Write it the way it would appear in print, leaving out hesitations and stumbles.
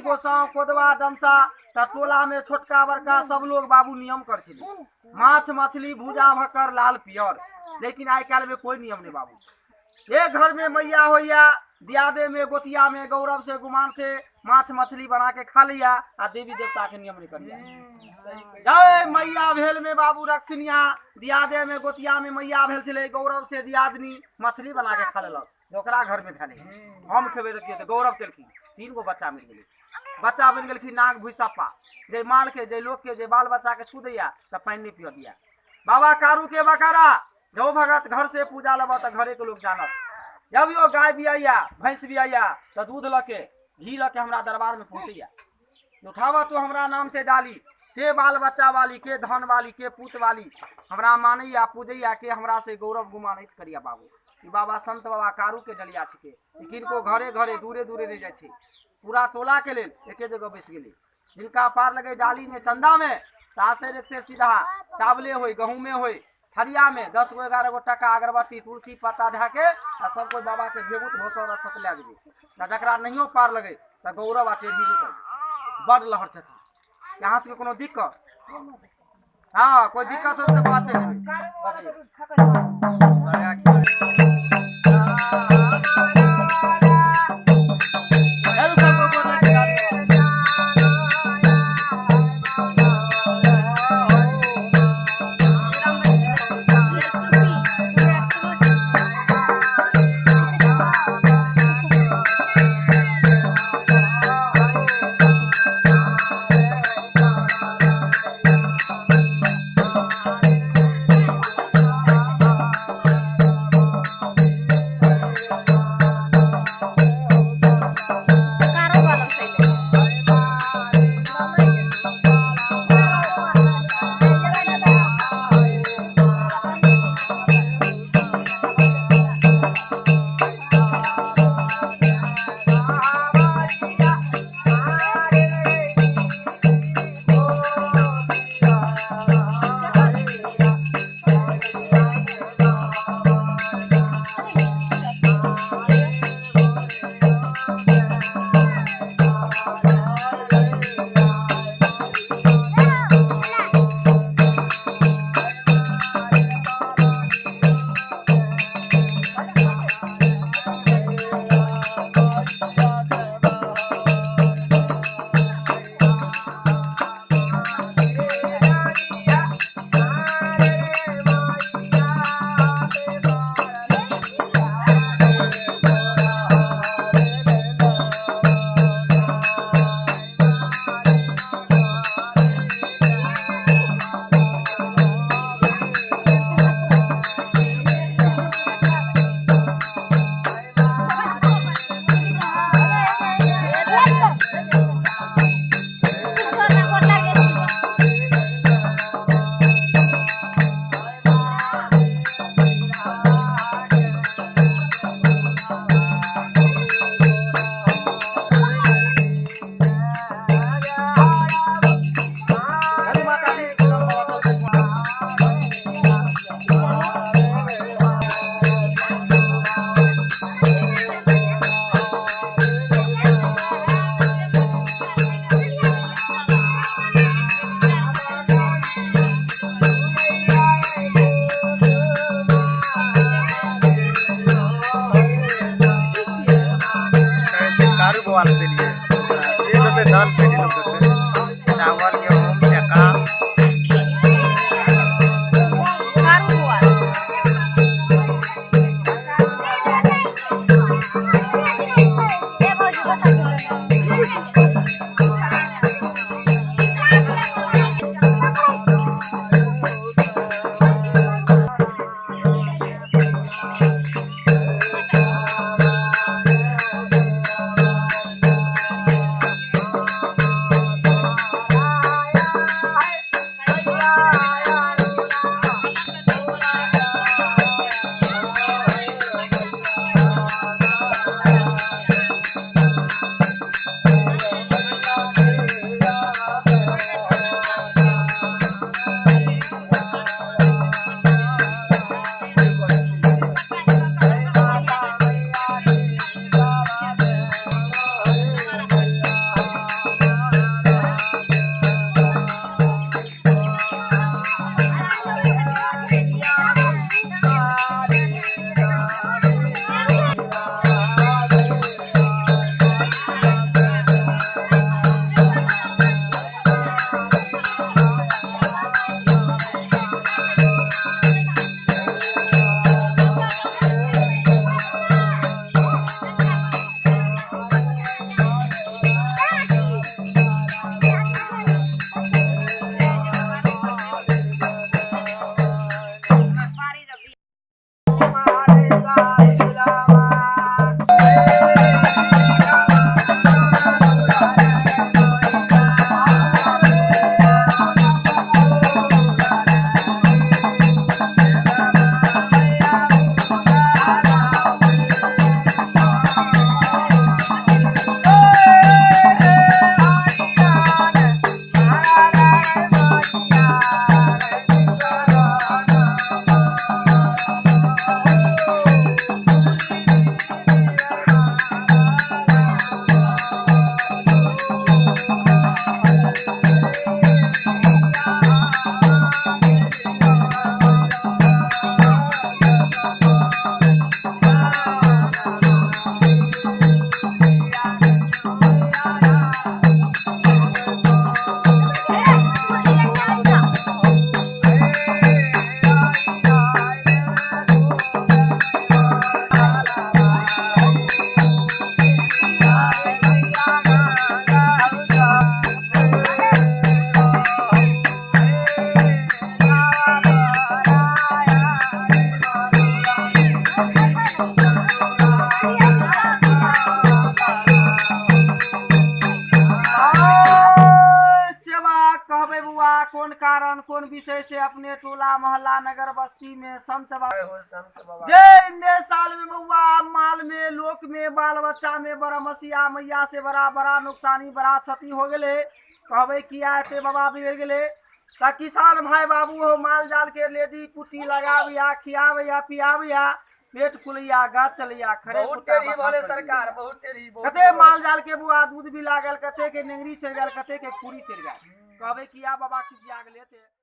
गोसाउ कोदवा डमसा तऽ टोला में छोटका बड़का सब लोग बाबू नियम कर छलै माछ मछली भूजा भकर लाल पियर लेकिन आइ काल्हि में कोई नियम नहीं बाबू एक घर में मैया होइया दियादे में गोतिया में गौरव से गुमान से माछ मछली बना के खा लिया आ देवी देवता के नियम नहीं करिया जय मैया भेल में बाबू रक्षिनिया दियादे में गोतिया में मैया भेल छलै गौरव से दियादनी मछली बना के खा लेलक ओकरा घर में भेलै हम खेबै तऽ की हेतै गौरव केलखिन तीन गो बच्चा मिल गेलै बच्चा बनि गेलखिन नाग भुसप्पा जे मालके जे लोकके जे बाल बच्चाके छू दैया तऽ पानि नहि पिअ दिया बाबा कारू के बकारा जो भगत घर से पूजा लेबऽ तऽ घरेके लोक जानत जब यो गाय बियाइया भैंस बियाइया तऽ दूध लऽ के घी लऽ के हमरा दरबारमे पहुँचैया उठाबऽ तू हमरा नाम से डाली के बाल बच्चा वाली के धन वाली के पूत वाली हमरा मानैया पूजैया के हमरा से गौरव गुमानित करिया बाबू ई बाबा संत बाबा कारू के डलिया छिके ई किनको घरे घरे दूरे दूरे नहि जाइ छै पूरा टोला के लेल एके जगह बैस गेलै जिनका पार लगे डाली में चंदा में तासे से सीधा चावले होय गहूँमे होय थरिया में 10 गो 11 गो टका अगरबत्ती तुलसी पत्ता धए के आ सब कोई बाबा के भेबूत भोसर अक्षत लए जेबै आ जकरा नहियो पार लगे तऽ गौरव आ टेढ़ी नहि करबै बड लहर छथिन यहाँ सबके कोनो दिक्कत हाँ कोई दिक्कत हो तऽ बात चलि जेबै चलू सब कोइ गोर लागि डाली। चलू माता दी कारू बवाल देलिए जे देतै दान पेटी लोक देतै चावल गेहूँ टका। कोन विषय से अपने टोला मोहल्ला नगर बस्ती में संत बाबा हो संत बाबा जे इंदे साल में बउआ माल में लोक में बाल बच्चा में बड़ा मसिया मैया से बड़ा बड़ा नुकसानी बड़ा क्षति हो गेले। कहबै किया एते बाबा बिगड़ गेले? त किसान भाई बाबू हो माल जाल के लेडी कुट्टी लगाबिया खियाबिया पियाबिया पेट फुलैया गाछ चलैया खड़े बहुत खुट्टा टेढ़ी बसात बोले कर सरकार, दिया। बहुत टेढ़ी, बहुत कते टेढ़ी। माल जाल के बुआ दूध भी लागल, कते के नेंगरी सड़ गेल, कते के पूरी सड़ गेल। कहबै किया बाबा खिसिया गेले ते।